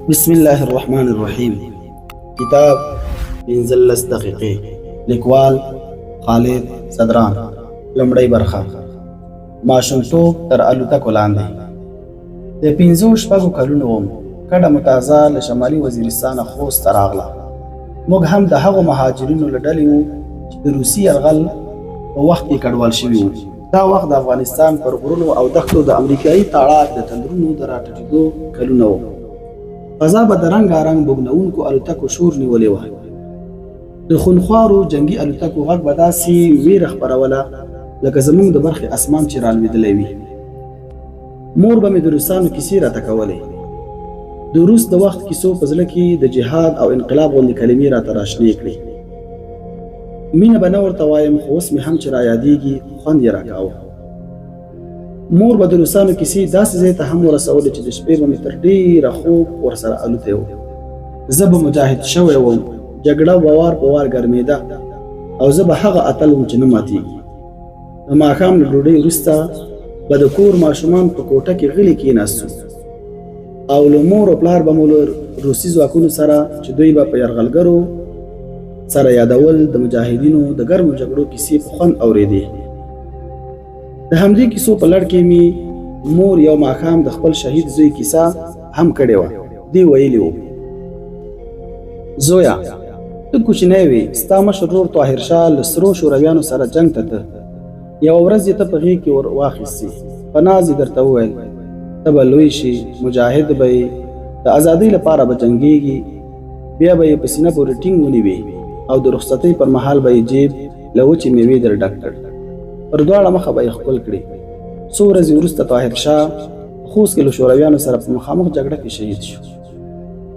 بسم الله الرحمن الرحیم. کتاب 15 دقیقې، لیکوال خالد صدران. لومړۍ برخه، ماشومتوب تر الوتکو لاندې. د 5-6 کلونو وم، کډه مو تازه له شمالي وزیرستانه خوست ته راغله. موږ هم د هغو مهاجرینو له ډلې وو چې د روسي یرغل په وخت کې کډوال شوي وو. دا وخت د افغانستان پر غرونو او دښتو د امریکایي تاړاک د تندرونو د راټیټېدو کلونه وو. فضا به د رنګارنګ بوږنوونکو الوتکو شور نیولې وه. د خونخوارو جنګي الوتکو غږ به داسې ویره خپروله لکه زموږ د برخې اسمان چې رالوېدلی وي. مور به مې د روسانو کیسې راته کولې. د روس د وخت کیسو په زړه کې د جهاد او انقلاب غوندې کلمې راته راشنې کړې. مینه به نه ورته وایم، خو اوس مې هم چې رایادېږي خوند یې راکاوه. مور به د روسانو کیسې داسې ځای ته هم ورسولې چې د شپې به مې تر ډېره خوب ورسره الوتی و. زه به مجاهد شوی وم، جګړه به وار په وار ګرمېده او زه به هغه اتل وم چې نه ماتېږي. د ماښام له ډوډۍ وروسته به د کور ماشومان په کوټه کې غلي کېناستو او له مور او پلار به مو له روسي ځواکونو سره چې دوی به په یرغلګرو سره یادول د مجاهدینو د ګرمو جګړو کیسې په خوند اورېدې. د همدې کیسو په لړ کې مې مور یو ماښام د خپل شهید زوی کیسه هم کړې وه. دې ویلي وو: زویا، ته کوچنی وې، ستا مشر ورور طاهر شاه له سرو شورویانو سره جنګ ته ته. یوه ورځ یې ته په غېږ کې ور واخیستې، په ناز یې درته وویل: ته به لوی شې، مجاهد به یې، د ازادۍ لپاره به جنګېږي. بیا به یې په سینه پورې ټینګ ونیوې او د رخصتۍ پر مهال به یې جیب له وچې مېوې در ډک کړ، پر دواړه مخه به یې ښکل کړې. څو ورځې وروسته طاهر شاه په خوست کې له شورویانو سره په مخامخ جګړه کې شهید شو.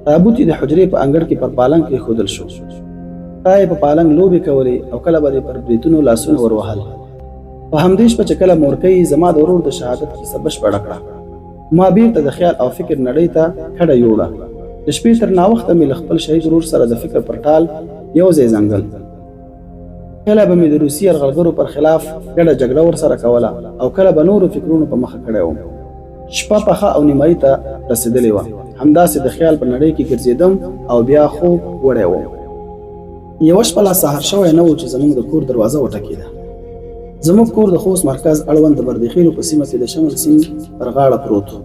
تابوت یې د حجرې په انګړ کې پر پالنګ کېښودل شو. تا یې په پالنګ لوبې کولې او کله به دې پر برېتونو لاسونه ور وهل. په همدې شپه چې کله مورکۍ زما د ورور د شهادت کیسه بشپړه کړه، ما بیرته د خیال او فکر نړۍ ته کډه یوړه. د شپې تر ناوخته مې له خپل شهید ورور سره د فکر پر ټال یو ځای ځنګل. کله به مې د روسي یرغلګرو پر خلاف ګډه جګړه ورسره کوله او کله به نورو فکرونو په مخه کړی وم. شپه پخه او نیمایي ته رسېدلې وه. همداسې د خیال په نړۍ کې ګرځېدم او بیا خوب وړی وم. یوه شپه لا سهار شوی نه و چې زموږ د کور دروازه وټکېده. زموږ کور د خوست مرکز اړوند د بردیخېلو په سیمه کې د شمل سیند پر غاړه پروت و.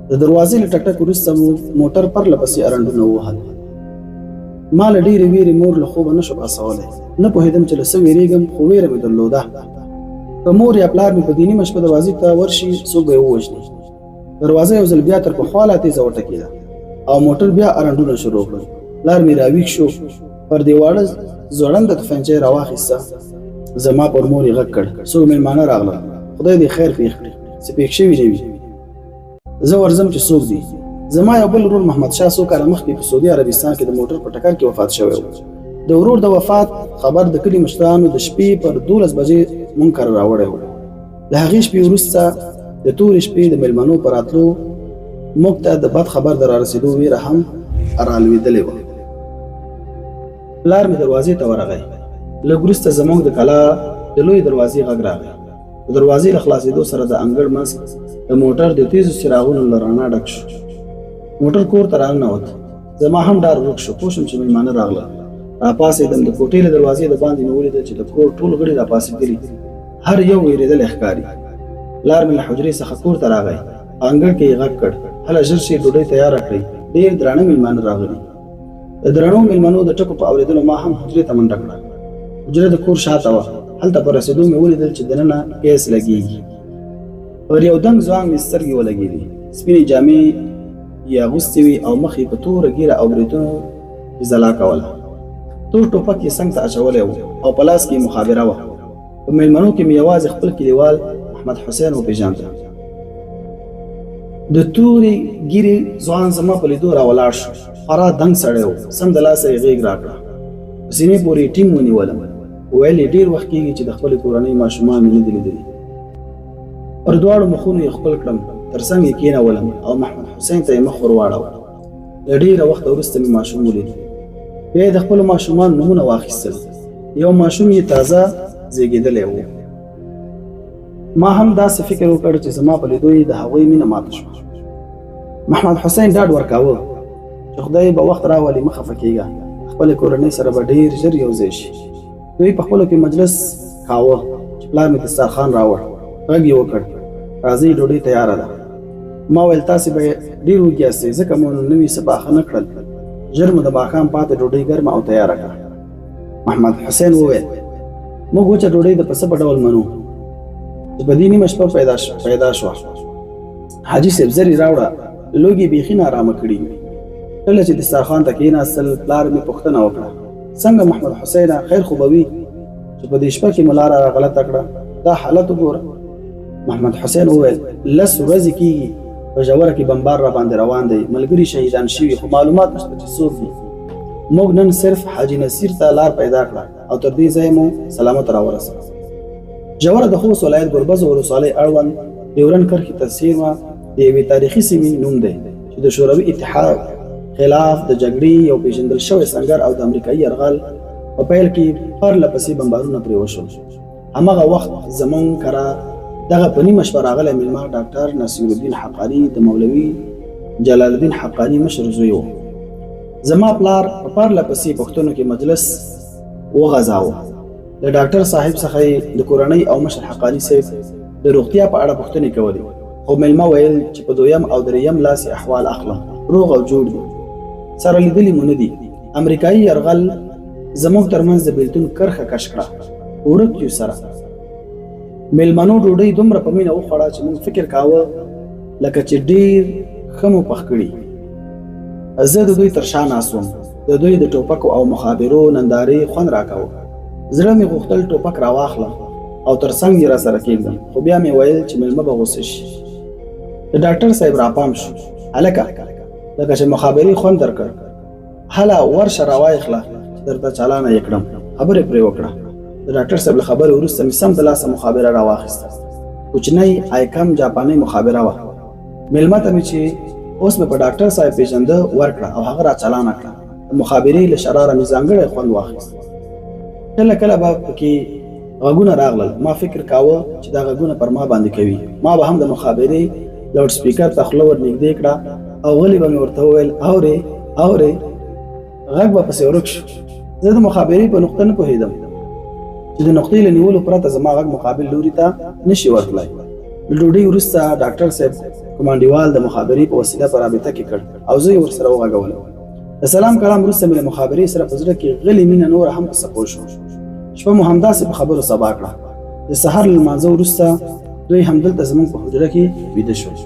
د دروازې له ټک ټک وروسته مو موټر پرله پسې ارنډونه ووهل. ما له ډېرې وېرې مور له خوبه نه شو پاڅولی. نه پوهېدم چې له څه وېرېږم، خو وېره مې درلوده. که مور یا پلار مې په دې نیمه شپه دروازې ته ورشي، څوک به یې ووژني. دروازه یو ځل بیا تر پخوا لا تېزه وټکېده او موټر بیا ارنډونه شروع کړل. پلار مې راویښ شو، پر دې واړه ځوړنده تفنګچه یې راواخیسته. زما پر مور یې غږ کړ: څوک مېلمانه راغلل، خدای دې خیر پېښ کړي، څه پېښ شوي نه وي. زه ورځم چې څوک دي. زما یو بل ورور محمد شاه څو کاله مخکې په سعودي عربستان کې د موټر په ټکر کې وفات شوی و. د ورور د وفات خبر د کلي مشرانو د شپې پر 12 بجې مونږ کره راوړی و. له هغې شپې وروسته د تورې شپې د مېلمنو په راتلو موږ ته د بد خبر د رارسېدو ویره هم رالوېدلې وه. پلار مې دروازې ته ورغی. لږ وروسته زموږ د کلا د لویې دروازې غږ راغی. د دروازې له خلاصېدو سره د انګړ منځ د موټر د تیزو څراغونو له رڼا ډک شو. موټر کور ته راننوت. زما هم ډار ورک شو، پوه شوم چې مېلمانه راغله. راپاڅېدم، د کوټې له دروازې د باندې مې ولیدل چې د کور ټول غړي راپاڅېدلي، هر یو وېرېدلی ښکاري. پلار مې له حجرې څخه کور ته راغی، په انګړ کې یې غږ کړ: هله ژر شئ، ډوډۍ تیاره کړئ، ډېر درانه مېلمانه راغلي. د درنو مېلمنو د ټکو په اورېدلو ما هم حجرې ته منډه کړه. حجره د کور شاته وه. هلته په رسېدو مې ولیدل چې دننه ګیس لګېږي. پر یو دنګ ځوان مې سترګې ولګېدې. سپینې جامې یې اغوستې وې او مخ یې په توره ږیره او برېتونو کې ځلا کوله. تور ټوپک یې څنګ ته اچولی و او په لاس کې یې مخابره وه. په مېلمنو کې مې یوازې خپل کلیوال محمد حسین وپېژانده. د تورې ږیرې ځوان زما په لیدو راولاړ شو. خورا دنګ سړی و، سمدلاسه یې غېږ راکړه. په سینې پورې یې ټینګ ونیولم. ویل یې ډېر وخت کېږي چې د خپلې کورنۍ ماشومان مې نه دي لیدلي. پر دواړو مخونو یې ښکل کړم، تر څنګ یې کېنولم او محمد حسین ته یې مخ ور واړاوه. له ډېره وخته وروسته مې ماشوم ولید. بیا یې د خپلو ماشومانو نومونه واخیستل. یو ماشوم یې تازه زېږېدلی و. ما هم داسې فکر وکړ چې زما په لیدو یې د هغوی مینه ماته شوه. محمد حسین ډاډ ورکاوه چې خدای به وخت راولي، مه خفه کېږه، خپلې کورنۍ سره به ډېر ژر یو ځای شي. دوی په خپلو کې مجلس کاوه چې پلار مې دسترخوان راوړ. غږ یې وکړ، راځئ ډوډۍ تیاره ده. ما ویل تاسې به ډېر وږي یاستئ، ځکه مو نو نوي څه پاخه نه کړل. ژر مو د ماښام پاتې ډوډۍ ګرمه او تیاره کړه. محمد حسین وویل، موږ وچه ډوډۍ د پسه په ډول منو چې په دې نیمه شپه پیدا شوه. حاجي صاحب زر یې راوړه، لوګي بیخي نارامه کړي. کله چې دسترخوان ته کېناستل، پلار مې پوښتنه وکړه، څنګه محمد حسینه، خیر خو به وي چې په دې شپه کې مو لاره را غلطه کړه، دا حالت وګوره. محمد حسین وویل، لس ورځې کېږي په ژوره کې بمبار را باندې روان دی، ملګري شهیدان شوي، خو معلومات نشته چې څوک دي. موږ نن صرف حاجي نصیر ته لار پیدا کړه او تر دې ځایه مو سلامت راورسول. ژوره د خوست ولایت ګربزو ولسوالۍ اړوند ډیورنډ کرښې ته څېرمه د یوې تاریخي سیمې نوم دی چې د شوروي اتحاد خلاف د جګړې یو پېژندل شوی سنګر او د امریکایي یرغل په پیل کې پرله پسې بمبارونه پرې وشول. همغه وخت زمونږ کره دغه په نیمه شپه راغلی میلمه ډاکټر نصیر الدین حقاني د مولوي جلال الدین حقاني مشر زوی و. زما پلار په پرله پسې پوښتنو کې مجلس وغځاوه. له ډاکټر صاحب څخه یې د کورنۍ او مشر حقاني صاحب د روغتیا په اړه پوښتنې کولې، خو میلمه ویل چې په دویم او دریم لاس یې احوال اخلم، روغ او جوړ دي، سره لیدلي مو نه دي. امریکایي یرغل زموږ ترمنځ د بیلتون کرښه کش کړه، ورک یو سره. میلمنو ډوډۍ دومره په مینه وخوړه چې موږ فکر کاوه لکه چې ډیر ښه مو پخ کړي. زه د دوی تر شا ناست وم، د دوی د ټوپکو او مخابرو نندارې خوند راکاوه. زړه مې غوښتل ټوپک راواخلم او تر څنګ یې را سره کېږدم، خو بیا مې ویل چې میلمه به غوسه شي. د ډاکټر صاحب راپام شو، هلکه لکه چې مخابرې خوند درکړ، هله ورشه راوایخله چې درته چالانه یې کړم. خبرې پرې وکړه. د ډاکټر صاحب له خبرې وروسته مې سمدلاسه مخابره راواخیسته. کوچنۍ آیکم جاپانۍ مخابره وه. میلمه ته مې چې اوس مې په ډاکټر صاحب پېژنده ورکړه او هغه را چالانه کړه. د مخابرې له شراره مې ځانګړی خوند واخیست. کله کله به پکې غږونه راغلل، ما فکر کاوه چې دا غږونه پر ما باندې کوي. ما به هم د مخابرې لاوډ سپیکر ته خوله ور نږدې کړه او غلي به مې ورته وویل، اورې اورې. غږ به پسې ورک شو. زه د مخابرې په نقطه نه پوهېدم چې د نقطې له نیولو پرته زما غږ مقابل لوري ته نشي ورتلای. له ډوډۍ وروسته ډاکټر صاحب کومانډیوال د مخابرې په وسیله په رابطه کې کړ او زه یې ورسره وغږولم. د سلام کلام وروسته مې له مخابرې سره په زړه کې غلې مینه نوره هم په څپو شو. شپه مو همداسې په خبرو سبا کړه. د سهار له لمانځه وروسته دوی همدلته زموږ په حجره کې ویده شول.